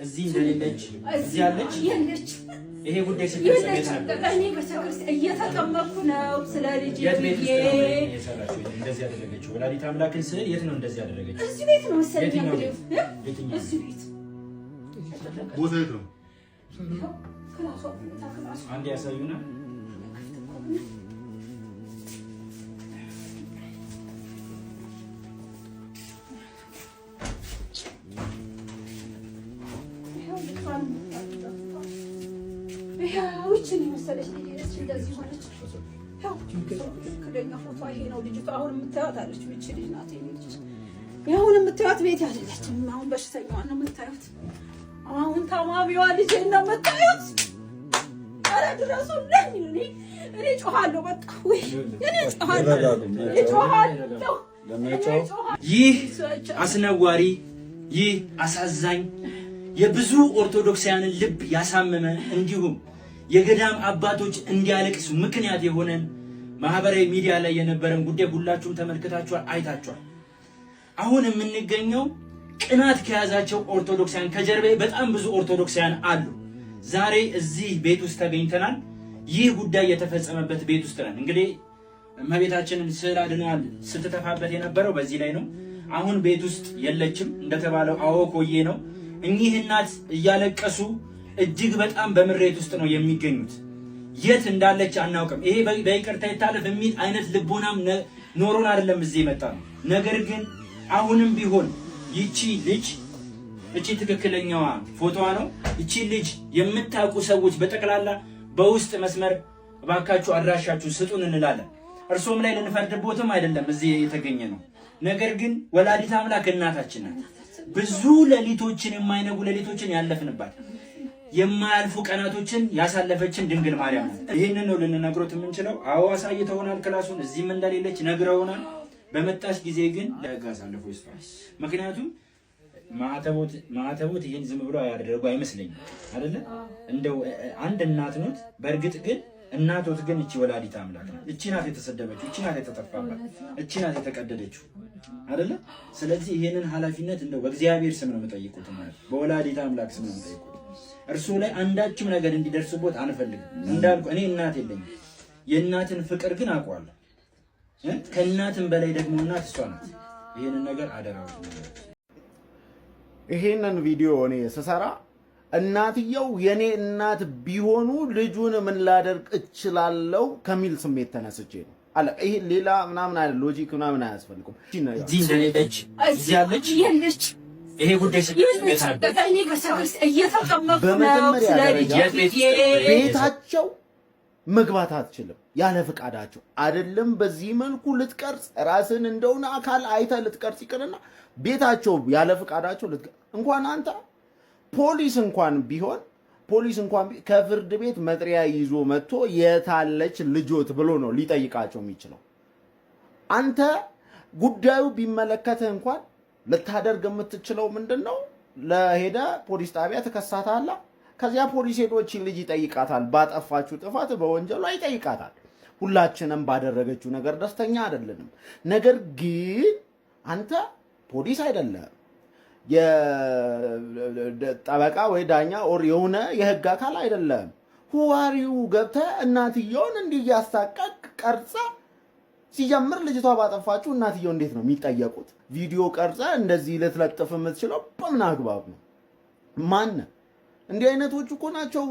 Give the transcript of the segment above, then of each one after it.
እዚህ እንደሌለች እዚህ ያለች የለች። ይሄ ጉዳይ ሲፈጸም የት ነበር? እኔ ቤተክርስቲያን እየተጠመኩ ነው። ስለ ልጅ የት ቤት ውስጥ ነው የሰራችው? እንደዚህ ያደረገችው ወላዲተ አምላክን ስዕል የት ነው እንደዚህ ያደረገችው? እዚህ ቤት ነው መሰለኝ። የትኛው እንግዲህ ቤት? የትኛው? እዚህ ቤት። ቦታ የት ነው? ክላሷ ክላሷ። አንድ ያሳዩና። ክፍት እኮ ነው። ይኸው ልጇን የምታውቀው ይኸው ይህችን የመሰለች ልጅ ነች። እንደዚህ ሆነች። ይኸው ትክክለኛ ፎቶ ይሄ ነው። ልጅቷ አሁን የምታዩት አለች። ይህች ልጅ ናት የኔ ልጅ። አሁን የምታዩት ቤት አይደለችም። አሁን በሽተኛዋን ነው የምታዩት። አሁን ታማሚዋ ልጅ ነው የምታዩት። ኧረ ድረሱልኝ! እኔ ጮኻለሁ። በቃ ውይ እኔ ጮኻለሁ፣ እኔ ጮኻለሁ፣ እኔ ጮኻለሁ። ይህ አስነዋሪ፣ ይህ አሳዛኝ፣ የብዙ ኦርቶዶክሳውያንን ልብ ያሳመመ እንዲሁም የገዳም አባቶች እንዲያለቅሱ ምክንያት የሆነን ማህበራዊ ሚዲያ ላይ የነበረን ጉዳይ ሁላችሁም ተመልክታችኋል፣ አይታችኋል። አሁን የምንገኘው ቅናት ከያዛቸው ኦርቶዶክሳውያን ከጀርባዬ በጣም ብዙ ኦርቶዶክሳውያን አሉ። ዛሬ እዚህ ቤት ውስጥ ተገኝተናል። ይህ ጉዳይ የተፈጸመበት ቤት ውስጥ ነን። እንግዲህ እመቤታችንን ስዕል አድኗል ስትተፋበት የነበረው በዚህ ላይ ነው። አሁን ቤት ውስጥ የለችም እንደተባለው አዎ ኮዬ ነው። እኚህ እናት እያለቀሱ እጅግ በጣም በምሬት ውስጥ ነው የሚገኙት። የት እንዳለች አናውቅም። ይሄ በይቅርታ ይታለፍ የሚል አይነት ልቦናም ኖሮን አይደለም እዚህ የመጣ ነው። ነገር ግን አሁንም ቢሆን ይቺ ልጅ፣ እቺ ትክክለኛዋ ፎቶዋ ነው። እቺ ልጅ የምታውቁ ሰዎች በጠቅላላ በውስጥ መስመር እባካችሁ አድራሻችሁ ስጡን እንላለን። እርሶም ላይ ልንፈርድቦትም አይደለም እዚህ የተገኘ ነው። ነገር ግን ወላዲተ አምላክ እናታችን ናት። ብዙ ሌሊቶችን፣ የማይነጉ ሌሊቶችን ያለፍንባት፣ የማያልፉ ቀናቶችን ያሳለፈችን ድንግል ማርያም ናት። ይህንን ነው ልንነግሮት የምንችለው። አዎ አሳይተውናል፣ ክላሱን እዚህም እንደሌለች ነግረውናል። በመጣች ጊዜ ግን ለሕግ አሳልፎ ይስጧል። ምክንያቱም ማዕተቦት ይህን ዝም ብሎ ያደረጉ አይመስለኝም። አይደለ? እንደው አንድ እናት ኖት። በእርግጥ ግን እናቶት ግን እቺ ወላዲተ አምላክ ናት። እቺ ናት የተሰደበችው፣ እቺ ናት የተጠፋባት፣ እቺ ናት የተቀደደችው አይደለ? ስለዚህ ይሄንን ኃላፊነት እንደው በእግዚአብሔር ስም ነው የምጠይቁት፣ ማለት በወላዲተ አምላክ ስም ነው የምጠይቁት። እርሱ ላይ አንዳችም ነገር እንዲደርስቦት አንፈልግም። እንዳልኩ እኔ እናት የለኝም። የእናትን ፍቅር ግን አውቀዋለሁ። ከእናትም በላይ ደግሞ እናት እሷ ናት። ይሄንን ነገር አደራው። ይሄንን ቪዲዮ እኔ ስሰራ እናትየው የኔ እናት ቢሆኑ ልጁን ምን ላደርግ እችላለሁ ከሚል ስሜት ተነስቼ ነው። አለ ይሄ ሌላ ምናምን አይደል፣ logic ምናምን አያስፈልግም። እዚህ እንደሌለች እዚህ ያለች የለች። ይሄ ጉዳይ ሲፈጸም የት ነበር? እኔ ቤተክርስቲያን እየተጠመኩ ነው። በመጀመሪያ ስለ ደረጃ ልጅ የት ቤት ውስጥ ነው? ቤታቸው መግባት አትችልም ያለ ፍቃዳቸው። አይደለም በዚህ መልኩ ልትቀርጽ፣ ራስን እንደሆነ አካል አይተ ልትቀርጽ ይቅርና ቤታቸው ያለ ፍቃዳቸው እንኳን አንተ ፖሊስ እንኳን ቢሆን ፖሊስ እንኳን ከፍርድ ቤት መጥሪያ ይዞ መጥቶ የታለች ልጆት ብሎ ነው ሊጠይቃቸው የሚችለው። አንተ ጉዳዩ ቢመለከትህ እንኳን ልታደርግ የምትችለው ምንድን ነው? ለሄደ ፖሊስ ጣቢያ ትከሳታለህ። ከዚያ ፖሊስ ሄዶ ይህችን ልጅ ይጠይቃታል። ባጠፋችው ጥፋት በወንጀሏ ይጠይቃታል። ሁላችንም ባደረገችው ነገር ደስተኛ አይደለንም። ነገር ግን አንተ ፖሊስ አይደለም፣ የጠበቃ ወይ ዳኛ or የሆነ የህግ አካል አይደለም። Who are you ገብተህ እናትየውን እንዲህ እያስታቀቅ ቀርጸ? ሲጀምር ልጅቷ ባጠፋችው እናትየው እንዴት ነው የሚጠየቁት? ቪዲዮ ቀርጸ እንደዚህ ልትለጥፍ የምትችለው በምን አግባብ ነው? ማን እንዲህ አይነቶቹ እኮ ናቸው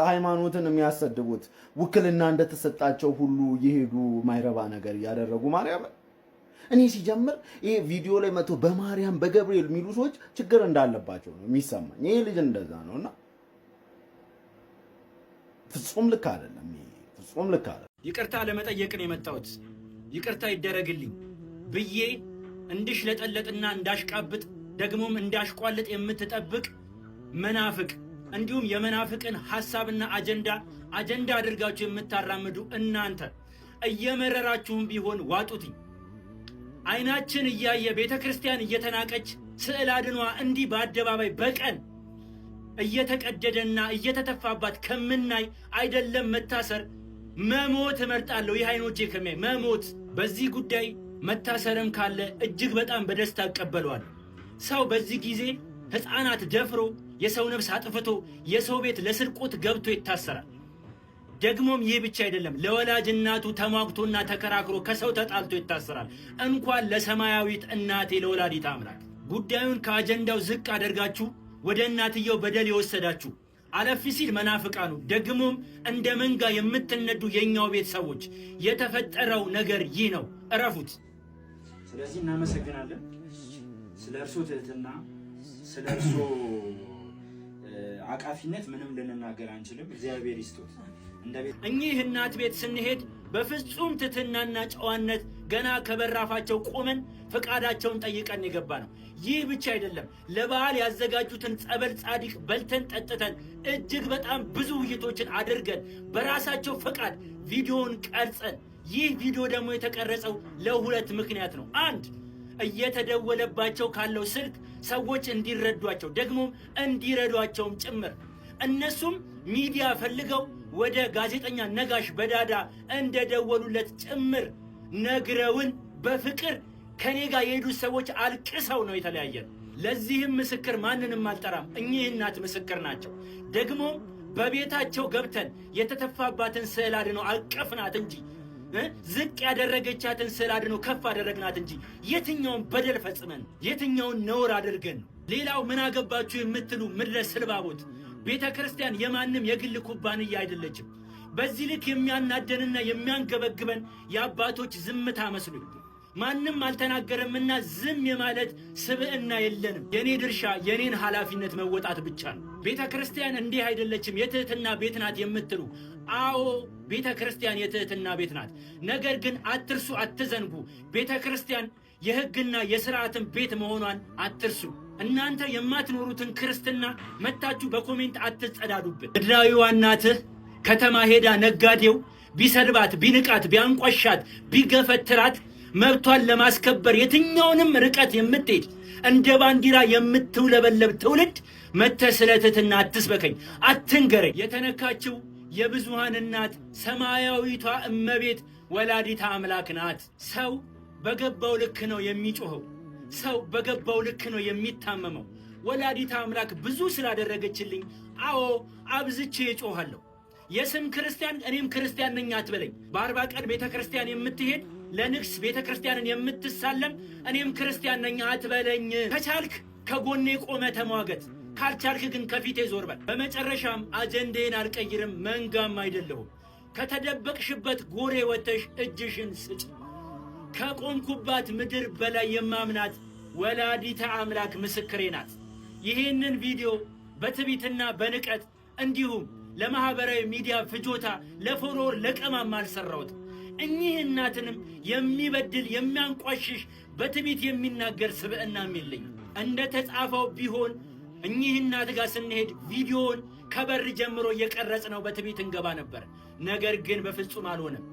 ሃይማኖትን የሚያሰድቡት። ውክልና እንደተሰጣቸው ሁሉ እየሄዱ ማይረባ ነገር እያደረጉ። ማርያምን እኔ ሲጀምር ይሄ ቪዲዮ ላይ መጥቶ በማርያም በገብርኤል የሚሉ ሰዎች ችግር እንዳለባቸው ነው የሚሰማኝ። ይሄ ልጅ እንደዛ ነው እና ፍጹም ልክ አይደለም። ይሄ ፍጹም ልክ አይደለም። ይቅርታ ለመጠየቅ ነው የመጣሁት። ይቅርታ ይደረግልኝ ብዬ እንድሽለጠለጥና እንዳሽቃብጥ ደግሞም እንዳሽቋልጥ የምትጠብቅ መናፍቅ፣ እንዲሁም የመናፍቅን ሐሳብና አጀንዳ አጀንዳ አድርጋችሁ የምታራምዱ እናንተ እየመረራችሁም ቢሆን ዋጡትኝ። አይናችን እያየ ቤተ ክርስቲያን እየተናቀች፣ ስዕል አድኗ እንዲህ በአደባባይ በቀን እየተቀደደና እየተተፋባት ከምናይ አይደለም መታሰር መሞት እመርጣለሁ። ይህ አይኖቼ ከሚያይ መሞት። በዚህ ጉዳይ መታሰርም ካለ እጅግ በጣም በደስታ እቀበለዋለሁ። ሰው በዚህ ጊዜ ሕፃናት ደፍሮ የሰው ነፍስ አጥፍቶ የሰው ቤት ለስርቆት ገብቶ ይታሰራል። ደግሞም ይህ ብቻ አይደለም፣ ለወላጅ እናቱ ተሟግቶና ተከራክሮ ከሰው ተጣልቶ ይታሰራል። እንኳን ለሰማያዊት እናቴ ለወላዲት አምላክ። ጉዳዩን ከአጀንዳው ዝቅ አደርጋችሁ ወደ እናትየው በደል የወሰዳችሁ፣ አለፍ ሲል መናፍቃኑ፣ ደግሞም እንደ መንጋ የምትነዱ የኛው ቤት ሰዎች፣ የተፈጠረው ነገር ይህ ነው። እረፉት። ስለዚህ እናመሰግናለን። ስለ እርሶ ትህትና፣ ስለ እርሶ አቃፊነት ምንም ልንናገር አንችልም። እግዚአብሔር ይስጦት። እኚህ እናት ቤት ስንሄድ በፍጹም ትህትናና ጨዋነት ገና ከበራፋቸው ቆመን ፈቃዳቸውን ጠይቀን የገባነው። ይህ ብቻ አይደለም፣ ለበዓል ያዘጋጁትን ጸበል ጻዲቅ በልተን ጠጥተን እጅግ በጣም ብዙ ውይይቶችን አድርገን በራሳቸው ፈቃድ ቪዲዮውን ቀርጸን፣ ይህ ቪዲዮ ደግሞ የተቀረጸው ለሁለት ምክንያት ነው። አንድ፣ እየተደወለባቸው ካለው ስልክ ሰዎች እንዲረዷቸው ደግሞም እንዲረዷቸውም ጭምር፣ እነሱም ሚዲያ ፈልገው ወደ ጋዜጠኛ ነጋሽ በዳዳ እንደደወሉለት ጭምር ነግረውን በፍቅር ከኔ ጋር የሄዱት ሰዎች አልቅሰው ነው የተለያየነው። ለዚህም ምስክር ማንንም አልጠራም፣ እኚህ እናት ምስክር ናቸው። ደግሞ በቤታቸው ገብተን የተተፋባትን ስዕል አድኖ አቀፍናት እንጂ፣ ዝቅ ያደረገቻትን ስዕል አድኖ ከፍ አደረግናት እንጂ የትኛውን በደል ፈጽመን የትኛውን ነውር አድርገን ነው? ሌላው ምን አገባችሁ የምትሉ ምድረ ስልባቦት፣ ቤተ ክርስቲያን የማንም የግል ኩባንያ አይደለችም። በዚህ ልክ የሚያናደንና የሚያንገበግበን የአባቶች ዝምታ መስሉኝ ማንም አልተናገረምና ዝም የማለት ስብዕና የለንም። የኔ ድርሻ የኔን ኃላፊነት መወጣት ብቻ ነው። ቤተ ክርስቲያን እንዲህ አይደለችም፣ የትህትና ቤት ናት የምትሉ፣ አዎ ቤተ ክርስቲያን የትህትና ቤት ናት። ነገር ግን አትርሱ፣ አትዘንጉ፣ ቤተ ክርስቲያን የሕግና የስርዓትን ቤት መሆኗን አትርሱ። እናንተ የማትኖሩትን ክርስትና መጥታችሁ በ comment አትጸዳዱብን። ምድራዊዋ እናትህ ከተማ ሄዳ ነጋዴው ቢሰድባት፣ ቢንቃት፣ ቢያንቋሻት፣ ቢገፈትራት መብቷን ለማስከበር የትኛውንም ርቀት የምትሄድ እንደ ባንዲራ የምትውለበለብ ትውልድ መጥተህ ስለ ትህትና አትስበከኝ፣ አትንገረኝ። የተነካችው የብዙሃን እናት ሰማያዊቷ እመቤት ወላዲታ አምላክ ናት። ሰው በገባው ልክ ነው የሚጮኸው። ሰው በገባው ልክ ነው የሚታመመው። ወላዲታ አምላክ ብዙ ስላደረገችልኝ አዎ አብዝቼ እጮኻለሁ። የስም ክርስቲያን እኔም ክርስቲያን ነኝ አትበለኝ። በ40 ቀን ቤተ ክርስቲያን የምትሄድ፣ ለንግስ ቤተ ክርስቲያንን የምትሳለም እኔም ክርስቲያን ነኝ አትበለኝ። ከቻልክ ከጎኔ ቆመህ ተሟገት፣ ካልቻልክ ግን ከፊቴ ዞር በል። በመጨረሻም አጀንዴን አልቀይርም፣ መንጋም አይደለሁም። ከተደበቅሽበት ጎሬ ወጥተሽ እጅሽን ስጭ። ከቆምኩባት ምድር በላይ የማምናት ወላዲተ አምላክ ምስክሬ ናት። ይህንን ቪዲዮ በትዕቢትና በንቀት እንዲሁም ለማህበራዊ ሚዲያ ፍጆታ ለ follower ለቀማም አልሰራሁትም። እኚህ እናትንም የሚበድል፣ የሚያንቋሽሽ፣ በትዕቢት የሚናገር ስብዕናም የለኝም። እንደ ተጻፈው ቢሆን እኚህ እናት ጋር ስንሄድ ቪዲዮውን ከበር ጀምሮ እየቀረጽነው በትዕቢት እንገባ ነበር። ነገር ግን በፍጹም አልሆነም።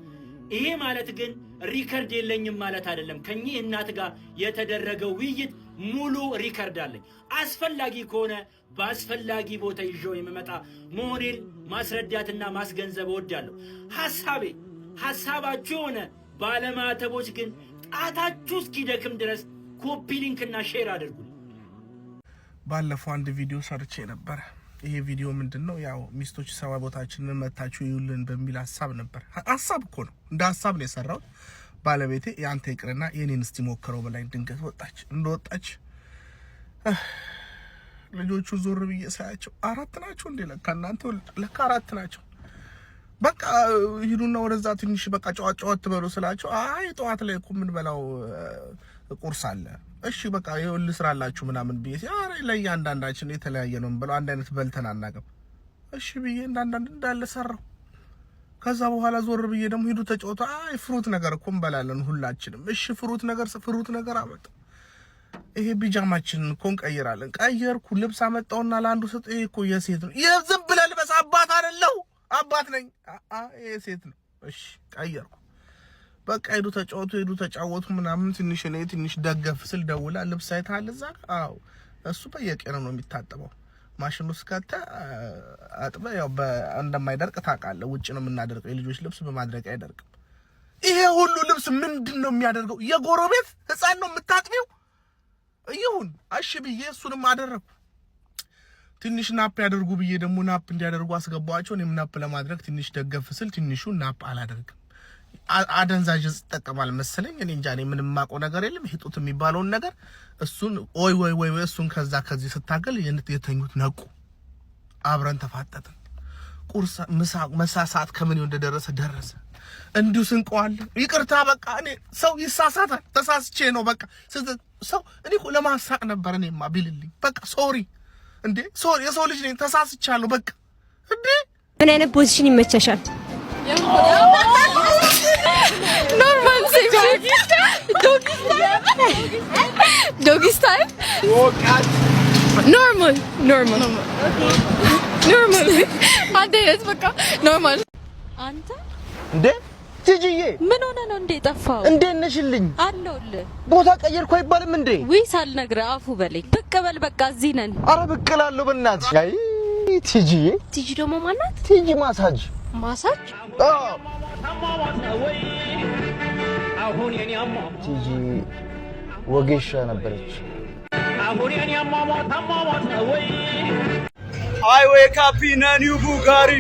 ይሄ ማለት ግን record የለኝም ማለት አይደለም። ከኚህ እናት ጋር የተደረገው ውይይት ሙሉ record አለኝ። አስፈላጊ ከሆነ በአስፈላጊ ቦታ ይዤው የምመጣ መሆኔን ማስረዳትና ማስገንዘብ እወዳለሁ። ሐሳቤ ሐሳባችሁ የሆነ ባለማተቦች ግን ጣታችሁ እስኪደክም ድረስ copy link ና share አድርጉ። ባለፈው አንድ ቪዲዮ ሰርቼ ነበረ። ይሄ ቪዲዮ ምንድን ነው? ያው ሚስቶች ሰባ ቦታችንን መታችሁ ይውልን በሚል ሀሳብ ነበር። ሀሳብ እኮ ነው፣ እንደ ሀሳብ ነው የሰራሁት። ባለቤቴ የአንተ ይቅርና የኔን እስቲ ሞክረው በላይ ድንገት ወጣች። እንደወጣች ልጆቹ ዞር ብዬ ሳያቸው አራት ናቸው እንዴ? ለካ እናንተ ለካ አራት ናቸው። በቃ ሂዱና ወደዛ ትንሽ በቃ ጨዋት ጨዋት ትበሉ ስላቸው፣ አይ ጠዋት ላይ እኮ የምንበላው ቁርስ አለ። እሺ በቃ ይኸው ልስራላችሁ ምናምን ብዬ፣ ኧረ ለእያንዳንዳችን የተለያየ ነው የምንበላው፣ አንድ አይነት በልተን አናውቅም። እሺ ብዬ እንዳንዳንድ እንዳለ ሰራው። ከዛ በኋላ ዞር ብዬ ደግሞ ሂዱ ተጫወቱ። አይ fruit ነገር እኮ እንበላለን ሁላችንም። እሺ fruit ነገር አመጣ። ይሄ ቢጃማችንን እኮ እንቀይራለን። ቀየርኩ። ልብስ አመጣውና ለአንዱ ስጥ። ይሄ እኮ የሴት ነው። ዝም ብለህ ልበስ። አባት አይደለሁ? አባት ነኝ። ይሄ ሴት ነው። እሺ ቀየርኩ። በቃ ሄዱ ተጫወቱ፣ ሄዱ ተጫወቱ ምናምን። ትንሽ እኔ ትንሽ ደገፍ ስል ደውላ ልብስ አይተሃል እዛ? አዎ እሱ በየቀኑ ነው የሚታጠበው። ማሽን ውስጥ ከተህ አጥበህ ያው እንደማይደርቅ ታውቃለህ። ውጭ ነው የምናደርቀው። የልጆች ልብስ በማድረቂያ አይደርቅም። ይሄ ሁሉ ልብስ ምንድን ነው የሚያደርገው? የጎረቤት ህፃን ነው የምታጥቢው? ይሁን እሺ ብዬ እሱንም አደረግኩ። ትንሽ nap ያደርጉ ብዬ ደግሞ nap እንዲያደርጉ አስገባቸው። እኔም nap ለማድረግ ትንሽ ደገፍ ስል ትንሹ nap አላደርግም፣ አደንዛዥ እጽ ይጠቀማል መሰለኝ። እኔ እንጃ፣ እኔ ምንም የማውቀው ነገር የለም። ይሄ ጡት የሚባለውን ነገር እሱን ኦይ ወይ ወይ ወይ እሱን ከዛ ከዚህ ስታገል የተኙት ነቁ። አብረን ተፋጠጥን። ቁርስ ምሳ ምሳ ሰዓት ከምን እንደደረሰ ደረሰ። እንዲሁ ስንቀዋለን። ይቅርታ በቃ እኔ ሰው ይሳሳታል፣ ተሳስቼ ነው በቃ ሰው እኔ እኮ ለማሳቅ ነበር። እኔማ ቢልልኝ በቃ sorry እንዴ sorry፣ የሰው ልጅ ነኝ፣ ተሳስቻለሁ በቃ እንዴ። ምን አይነት position ይመቸሻል? Normal doggy style, normal normal normal፣ አንድ አይነት በቃ normal። አንተ። እንዴ ቲጂዬ! ምን ሆነ ነው እንዴ ጠፋው? እንዴት ነሽልኝ? አለሁልህ። ቦታ ቀየርኩ አይባልም እንዴ? ውይ ሳልነግርህ አፉ በለኝ። ብቅ በል በቃ እዚህ ነን። አረ ብቅ እላለሁ በእናትሽ። አይ ቲጂዬ። ቲጂ ደግሞ ማናት? ቲጂ ማሳጅ። ማሳጅ? አዎ፣ ቲጂ ወጌሻ ነበረች። I wake up in a new Bugatti.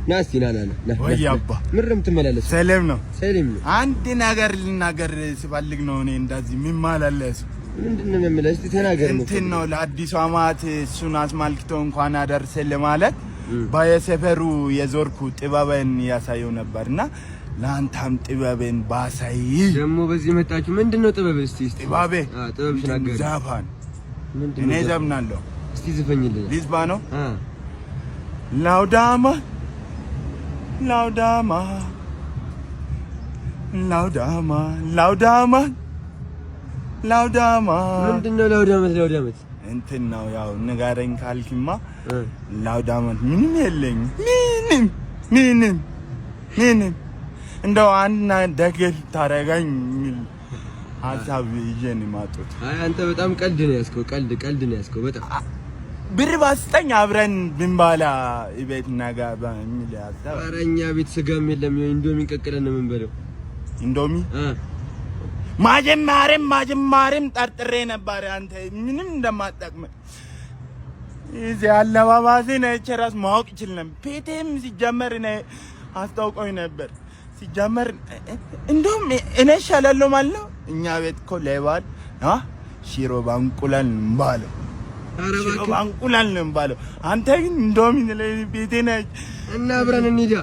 ና እስቲ ና ና ና። ወይ አባ። ምን ነው የምትመላለስ? ሰላም ነው? ሰላም ነው። አንድ ነገር ልናገር ስፈልግ ነው እኔ እንደዚህ የሚመላለስ። ምንድን ነው የምመላለስ? እስቲ ተናገር። እንትን ነው፣ ለአዲሱ ዓመት እሱን አስመልክቶ እንኳን አደረሰን ለማለት በየሰፈሩ የዞርኩ ጥበብን እያሳየው ነበርና ለአንተም ጥበብን ባሳይ። ደግሞ በዚህ መጣችሁ። ምንድን ነው ጥበብ? እስቲ እስቲ ጥበቤ ጥበብሽን አጋሪ። ዘፈን። ምንድን እኔ ነው? ዘፍናለሁ። እስቲ ዝፈኝልኝ። ሊዝባ ነው። ላውዳማ ላውዳማ ላውዳማ ላውዳማ ላውዳማ። ምንድን ነው ላውዳመት ላውዳመት? እንትን ነው፣ ያው ንገረኝ ካልክማ ላውዳመት ምንም የለኝ፣ ምንም ምንም ምንም። እንደው አንድ ደገፍ ታደርገኝ የሚል ሀሳብ ይዤ ነው የመጡት። አይ አንተ በጣም ቀልድ ነው ያዝከው። ቀልድ ቀልድ ነው ያዝከው በጣም። ብር ባስጠኝ አብረን ብንበላ ቤት ነገ በሚል ሀሳብ። ኧረ እኛ ቤት ስጋም የለም። ኢንዶሚ ቀቅለን ነው የምንበለው። ኢንዶሚ ማጀማሬም ማጀማሬም ጠርጥሬ ነበር አንተ ምንም እንደማጠቅም። እዚህ አለባባሴን አይቼ እራሱ ማወቅ ይችል ነበር። ቤቴም ሲጀመር እኔ አስታውቆኝ ነበር። ሲጀመር እንደውም እኔ እሻላለሁ ማለት ነው። እኛ ቤት እኮ ለበዓል ሽሮ በእንቁላል ነው የምባለው። ሽሮ በእንቁላል ነው የምባለው። አንተ ግን እንደውም ቤቴን እና አብረን እንሂዳ።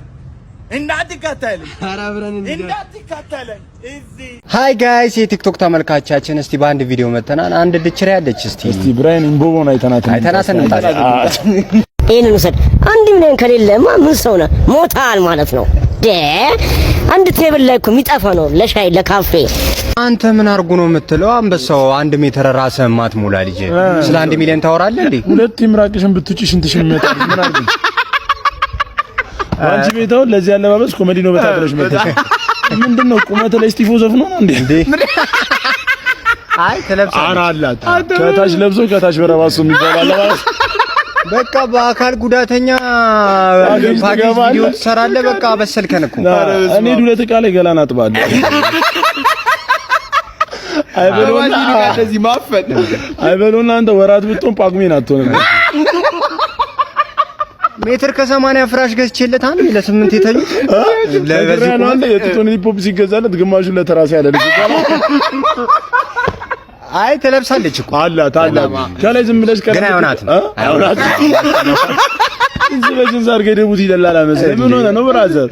እንዳትከተለኝ። ኧረ አብረን እንሂዳ። እንዳትከተለኝ እዚህ። Hi guys የቲክቶክ ተመልካቻችን፣ እስቲ በአንድ ቪዲዮ መተናል። አንድ ድችሬ ያለች እስቲ እስቲ ብራይን ኢምቦቦን አይተናት አይተናት እንምጣ። ይህንን ውሰድ። 1 ሚሊዮን ከሌለማ ምን ሰው ነህ? ሞታል ማለት ነው። አንድ table ላይ እኮ የሚጠፋ ነው ለሻይ ለካፌ። አንተ ምን አድርጉ ነው የምትለው? አንበሳው 1 ሜትር ራስህን ማትሞላ ልጅ ስለ 1 ሚሊዮን ታወራለህ እንዴ? ሁለት ምራቅሽን ብትውጪ ሽንትሽን የሚመጣ ልጅ ምን አድርጉ? አንቺ ቤት አሁን ለዚህ አለባበስ ኮሜዲ ነው በታ ብለሽ መተሽ ምንድን ነው? ቁመት ላይ ስቲፎ ዘፍኖ ነው እንዴ? አይ ትለብሳለች። ኧረ አላት፣ ከታች ለብሶ ከታች በረባሶ የሚባል አለባበስ። በቃ በአካል ጉዳተኛ ፓኬጅ ቪዲዮ ትሰራለህ። በቃ በሰልከን እኮ። እኔ ዱለት ዕቃ ላይ ገላን አጥባለሁ። አይበለውና እንደዚህ ማፈን። አይበለውና አንተ ወራት ብትሆን ጳጉሜን አትሆንም። ሜትር ከ80 ፍራሽ ገዝቼለት አንድ ለ8 የተኙት ለበዚህ ነው። አንተ የጡቱን ሂፕሆፕ ሲገዛለት ግማሹን ለተራሴ ያለ ልጅ። አይ ትለብሳለች እኮ። አላት አላት፣ ከላይ ዝም ብለሽ ግን አይሆናትም። አይሆናትም። እዚህ በጅንስ አድርገህ ደቡት ይደላላ መሰለኝ። ምን ሆነህ ነው brother?